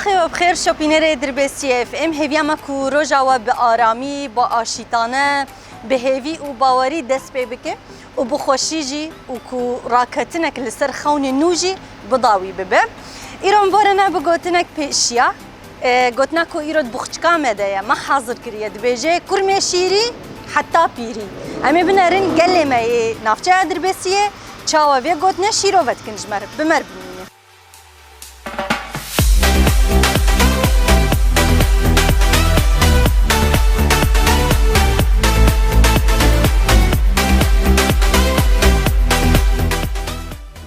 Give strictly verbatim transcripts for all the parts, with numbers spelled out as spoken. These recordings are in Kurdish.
Xêwe bi xêr, şopînerê Dirbêsiyê F M. Hêviya me ku roja we bi aramî, bi aşîtane, bi hêvî û bawerî dest pê bike û bi xweşî jî û ku raketinek li ser xewnê nû jî bi dawî bibe. Îro em vorene bi gotinek pêşiya. E, gotina ku îro di buxçika me de ye, me hazir kiriye, dibêje, "Kurmê şîrî heta pîrî." Em ê binerin gelê me yê navçeya Dirbêsiyê çawa vê gotine şîrove dikin ji me re. Bi me re bimîne.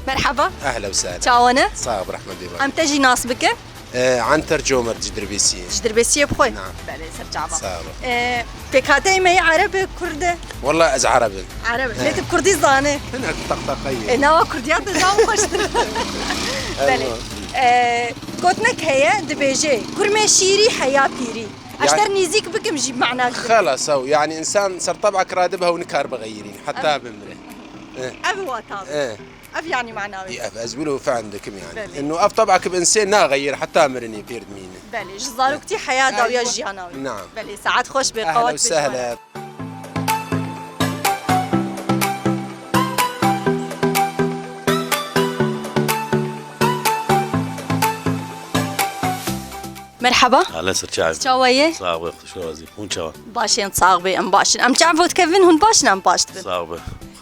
Merhaba. Ehlen we sehlen. Çawa ne? Sax ol, rehmet ê. Em te jî nas bikin. Ee, Anter Comer, ji Dirbêsiyê. Ji Dirbêsiyê bi xwe? Naam. Belê, ser çava. Sağ ol. Ee, pêkhateyê me yê Ereb e, Kurd e? Wallah ez Ereb im. Ereb e. He. Lê tu Kurdî zanî? Hinek taqtaqeyê. E, nava Kurdiya te zam xweştir. Belê. Eywa. Ee, gotinek heye, dibêje, "Kurmê şîrî heya pîrî." Ez Yani ter nêzîk bikim jî mana. Xelas, ew. Yani insan ser teb'ek radibe ew nikar bixeyirîn. Heta bimire. Ev, e, ev wata. E. Ev yani mana wê. Ev ez wilo fehm dikim yani. Belê. Ino ev teb'ek bi insê naxeyir heta mirinê pêr dimîne. Belê, ji zaroktî heya dawiya jiyana wê. Naam. Belê, saet xweş be, qewet be. Ehlen we sehlen. Merhaba. Ehlen ser çav. Çawa ye? Sax be, xweş razî. Hûn çawa? Baş in, sax be, em baş in. Em çav dikevin, hûn baş in, em baş dibin. Sax be.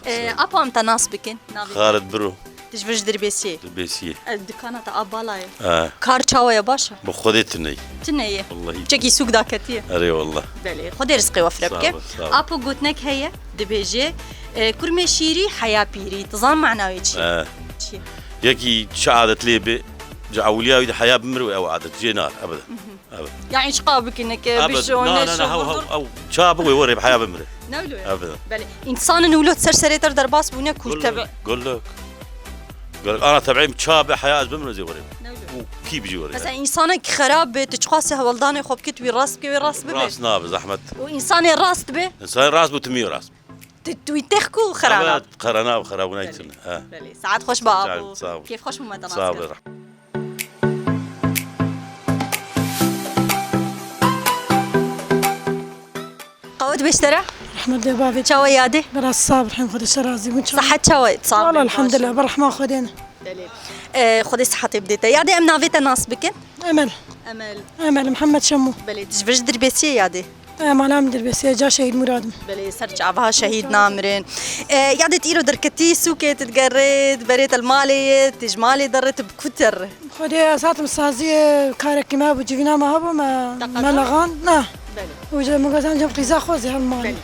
Ee, apa em te nas bikin. Navê te? Xalid Biro. Tu ji vir ji Dirbêsiyê? Dirbêsiyê. E, dikana te a bala ye. E. Kar çawa ye, baş e? Bi Xwedê tune ye. Tune ye? Wallahî. Çekî sûk daketiye? Erê wallah. Belê. Xwedê rizqê we fireh bike. Sağ ol, sağ ol. Apo gotinek heye, dibêje, e, "Kurmê şîrî heya pîrî." Tu zan mana wê çi ye? E. Çi ye? Yekî çi adet lê be, ji ewliya wî de heya bimir û ew adet jê nar, ebeden. Mhm. Ebed. Yani çiqa bikin, ke Ebed. Bişon, na, na, na, neşon, hew, hew, hew, ça bi wê were, bi heya bimire. Ne wilo ye? Ebed. Belê. Însanên wilo ser serê te derbas bûne ku Gulluk, tebe. Gulluk. Gulluk. Ana tebeîm ça bi heya ez bimire zê were. Ne wilo? Û kî bijî were? Mesela însanek xerab be, tu çiqasî hewldanê xwe bikî, tu wî rast bikî, wê rast bibe. Rast nabe, zehmet. Û însanê rast be? Însanê rast bû, tu mî rast. Tu, tu wî têx ku xera nab. Evet, xera nab, xera bû neytin. Belê. Ha. Belê. Saet xweş be, Sağ ol, abo. Sağ ol. Kêf xweş bû me te nas kir. Sağ ol. Qawet beştera? Rahmet de bavê. Çawa yadê? Biraz sabir hem Xwedê ser razî bûn. Sahet çawa? Sabir. Wala elhamdülillah, bi rehma Xwedê ne. Belê. Ee, Xwedê sihetê bidê te. Yadê em navê te nas bikin? Emel. Emel. Emel Mihemed Şemo. Belê, tu ji vir ji Dirbêsiyê yadê? Em alam Dirbêsiyê, ca Şehîd Murad im. Belê, ser çava şehîd namirin. Ee, yadê tu îro derketî sûkê tu digerê, berê te li malê ye, tu ji malê derê, tu bi ku derê? Xwedê ez hatim saziyê karekî me bû, civîna me hebû, me, me lexand, na. Belê. Û ji min gotin cem qîza xwe zî her malê. Belê.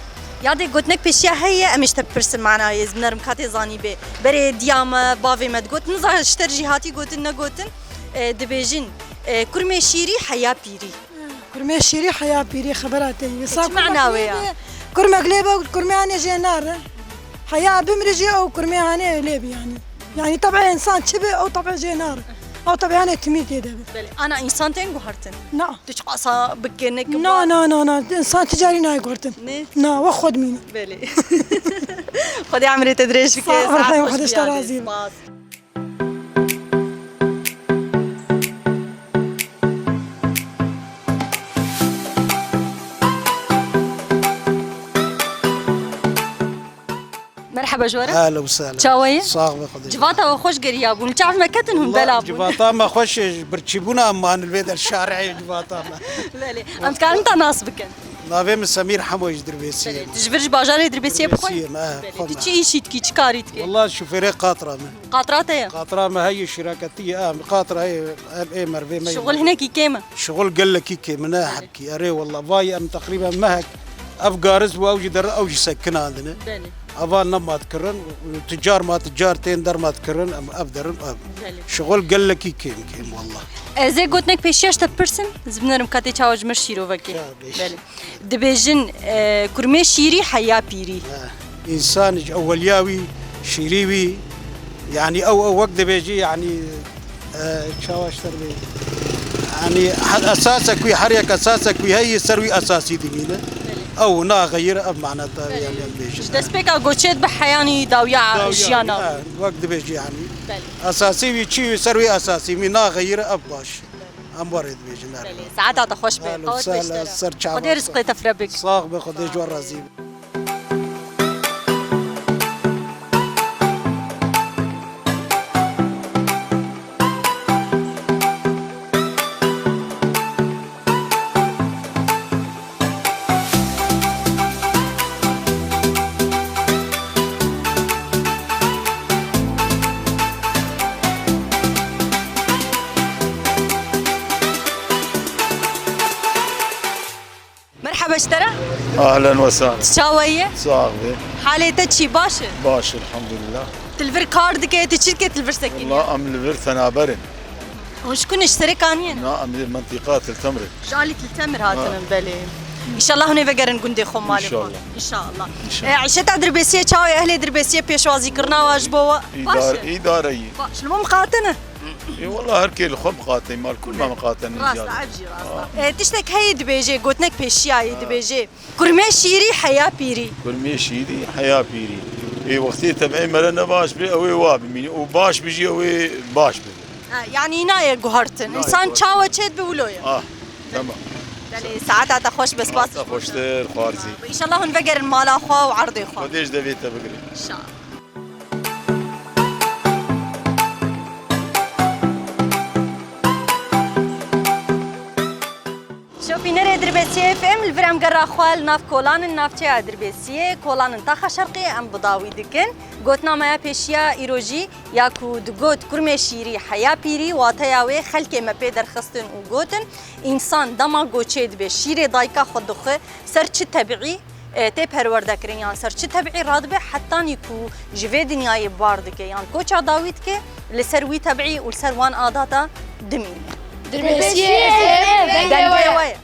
Yadê gotinek pêşiya heye, em ê ji te bipirsin manayê, ez binerim ka tê zanî bê. Berê diya me, bavê me digot, niza ji te re jî hatî gotin, negotin, e, dibêjin, e, "Kurmê şîrî heya pîrî." Kurmê şîrî heya pîrî xebera te yî. E, çi mana wê ya? Kurmek lê be, kurmê hanê jê nare. Heya bimri jî ew kurmê hanê lê bi yani. Yani tabi insan çi be, ew tabi jê nare. Ew tabi hanê timî tê de be. Belê, ana insan tên guhartin? Na. Tu çiqasa bike neke. Na, na, na, na. Insan ticarî nayê guhartin. Ne? Na, we xwe dimîne. Belê. Xwedê emrê te dirêj bike. Sağ ol, saet xweş Xwedê ji te biyadê. Razî be. Spas. Merheba ji we re. Ehlen we sehlen. Çawa ye? Sax be Xwedê. Civata we xweş geriya bûn. Li çav me ketin hûn bela bûn. Civata me xweş e, ji birçîbûna em man li vê der şarê civata me. Belê. Em dikarin te nas bikin. Navê min Semîr Hemo ji Dirbêsiyê. Belê. Tu ji vir ji bajarê Dirbêsiyê bi xwe? Dirbêsiyê me, he. Belê. Tu çi îşî dikî, çi karî dikî? Wela şofêrê qatra me. Qatra te ye? Qatra me heye, şîraketî ye, em qatra heye, em ê mervê me ye. Şixul hinekî kêm e? Şixul gelekî kêm e, ne hebkî. Erê wela, vay em teqrîben mehek. Ev gariz bû, ew jî derin, ew jî sekinandine. Belê. Eva nema dikirin, ticar ma ticar tên derma dikirin, em ev derin, ev. Belê. Şixul gelekî kêm, kêm wela. Ez ê gotinek pêşiya ji te bipirsim, ez binerim ka tê çawa ji mir şîrovekê. Ya, beş. Belê. Dibêjin, e, "Kurmê şîrî heya pîrî." He. Însan ji eweliya wî, şîrî wî, yani ew, ew wek dibêjî, yani, e, çawa ji te re bê. Yani he-, esasek wî, her yek esasek wî heye, ser wî esasî dimîne. Belê. Ew naxeyire, ev maneta, belê, yani em bêjin. Ji destpêka goçê dibe heyanî dawiya jiyana. Dawiya, he, wek dibêjî yani. Belê. Esasî wî çi wî, ser wî esasî wî naxeyire, ev baş. Em warê dibêjin her. Belê, saeta te xweş be. Qewet be ji te re. Xwedê rizqê te fire bik. Sax be, Xwedê ji we razî be. Merhaba ji te re. Ahlen we sahlen. Tu çawa yî? Sax be. Halê te çi, baş e? Baş, elhamdulillah. Tu li vir kar dike, tu çi dike, tu li vir sekînî? Wela em li vir fenaber in. Hûn ji ku ne, ji serê kaniyê ne? Na, em li mentiqa Til Temr in. Ji alî Til Temr hatine, belê. Înşallah hûn ê vegerin gundê xwe, malê xwe. Înşallah. Înşallah. Înşallah. E, îşeta Dirbêsiyê çawa ye? Ehlê Dirbêsiyê pêşwazîkirina we ji bo we baş e? Îdar-, îdare ye. Baş, li bo miqate ne? Ê, wela her kê li xwe miqate, mal kul me miqate ne. Rast e, ev jî rast e. E, tiştek heye dibêje, gotinek pêşiya ye, dibêje: Kurmê şîrî heya pîrî. Kurmê şîrî heya pîrî. Ê, wextê tebî mere ne baş be, ew ê wa bimîne. Û baş be jî, ew ê baş be. Ha, yanî nayê guhertin. Nayê guhertin. Însan çawa çêdibe wilo ye. Ah, tamam. Belê, saeta te xweş be, spas. Saeta xweştir, xwarzî. Înşallah hûn vegerin mala xwe û erdê xwe. Xwedê ji devê te bigire. Înşallah. Şopînerê Dirbêsiyê F M, li vir em gera xwe li nav kolan in, navçeya Dirbêsiyê, kolan in taxa şerqiyê em bi dawî dikin. Gotina me ya pêşiya îro jî ya ku digot kurmê şîrî heya pîrî, wateya wê xelkê me pê derxistin û gotin, însan dema goçê dibe, şîrê dayika xwe dixwe, ser çi tebî e, tê perwerdekirin yan ser çi tebî radibe, hetanî ku ji vê dinyayê bar dike yan koça dawî dike, li ser wî tebî û li ser wan adata dimîne. Dirbêsiyê F M dengê we ye.